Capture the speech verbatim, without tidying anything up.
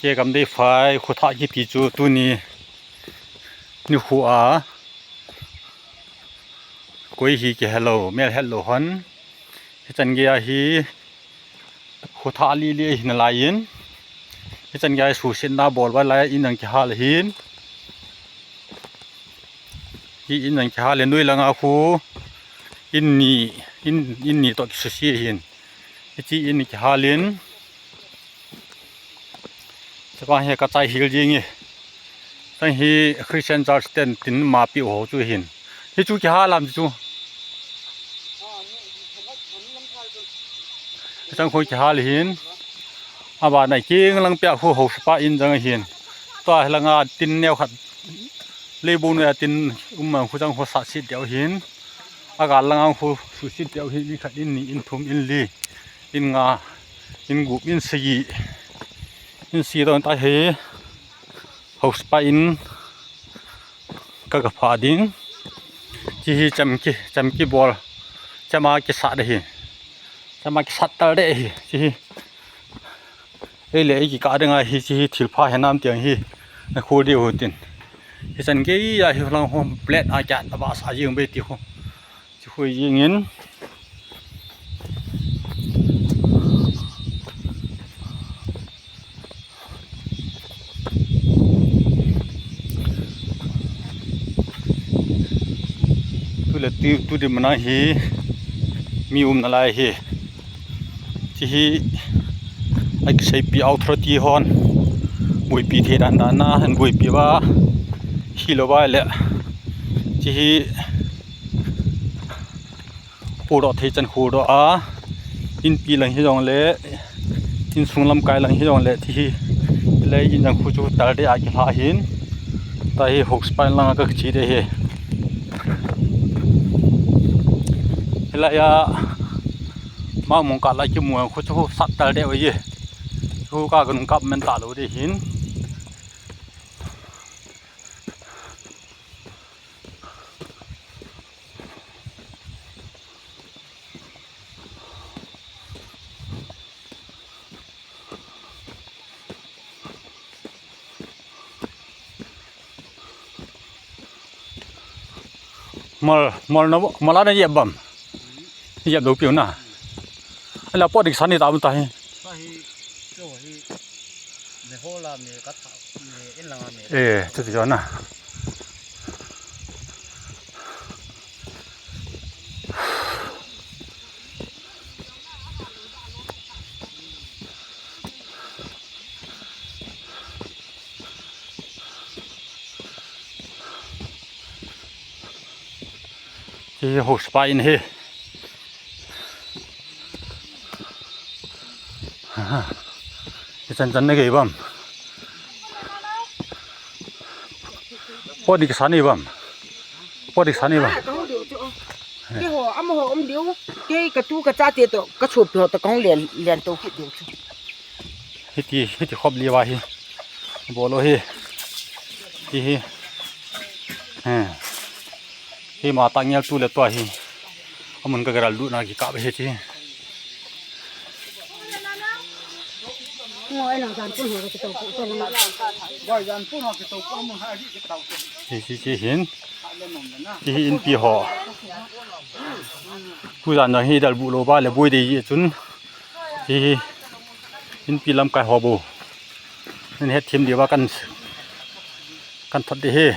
Chegam Deifai, Khuthah kiti chu tuni nikho a koi hi kihelou, mel hetlou hon. Hichan gei a hi Khuthah lili ahi nalai in. Hichan gei a hi suhsetna bol uva lai in jong kihal ahin. Hi in jong kihal in, noi langa khu in ni, in, in ni toh kisuse ahin. Hiche in kihal in. Chapang hi kachai hil jing e. Chang hi Christian Church ten tin ma piu ho chu ahin. Hichu kihal am chu. Chang khu kihal ahin. Abana keng lang pia khu house pa in jong ahin. Tua langa tin neo khat. Leibu noiya tin um a khu chang khu sahset deu ahin. Agal langa khu suhset deu ahin, in khat, in ni, in thum, in li, in nga, in gup, in sagi, in sagi tah hi house pa in ka, ka phah ding. Hiche hi cham ki, cham kibol, cham a kisat ahi. Cham a kisat tal deh ahi. Hiche hi ei le ei kikah ding ahi, hiche hi thilpha hinam ti hi na khu diu tin. Hichan gei a hi lang hom plate a khat a ba sa jing be ti khu. Chu khu jing in. Tule tu, tu di mana hi mi um nalai hi. Hiche hi a kiseipi authority hon boipi thei dan dan a hin boipi uva, hilou uva le hiche hi huhdoh thei chan huhdoh a, inpi lang hijongle, insung lamkai lang hijongle, hiche hi lei in jong khu chu tal deh a kilha ahin. Tua hi house pa in langa ka che ding ahi. Hilai a Mangmong kah lai kimu khu chu sat tal deh ahi. Chu ka, ka nung kap men talou ding ahin. Mal, mal na, mal ana jep bam. Jep dou piu na. Ala pot dik sani ta ta hi. Sa hi, chu hi, me ho la me ka tha, me in langa me. Eh, chu chu na. Hiche hi house pa in ahi. Hichan chan na gei bam. Pot dik sani bam. Pot dik sani bam. Keiho, amaho um diu. Kei katu kachate toh, kasopi ho toh kahung len, len to kit diu chu. Hiti, hiti khop li uva hi. Bol u hi. Hi hi. He. Hi ma ta ngel tu le tua hi. Amun ka garal du na kikap hi chi. Ngoi lang jan pun ho ka to ko to na. Bai jan pun ho ka to ko mun ha hi ka to. Chi chi chi hin. Chi hi inpi ho. Pu jan jong hi dal bu lou ba le boi dei ji chun. Chi hi inpi lamkai ho bou. Nin het thim diu va kan, kan thot ding ahi.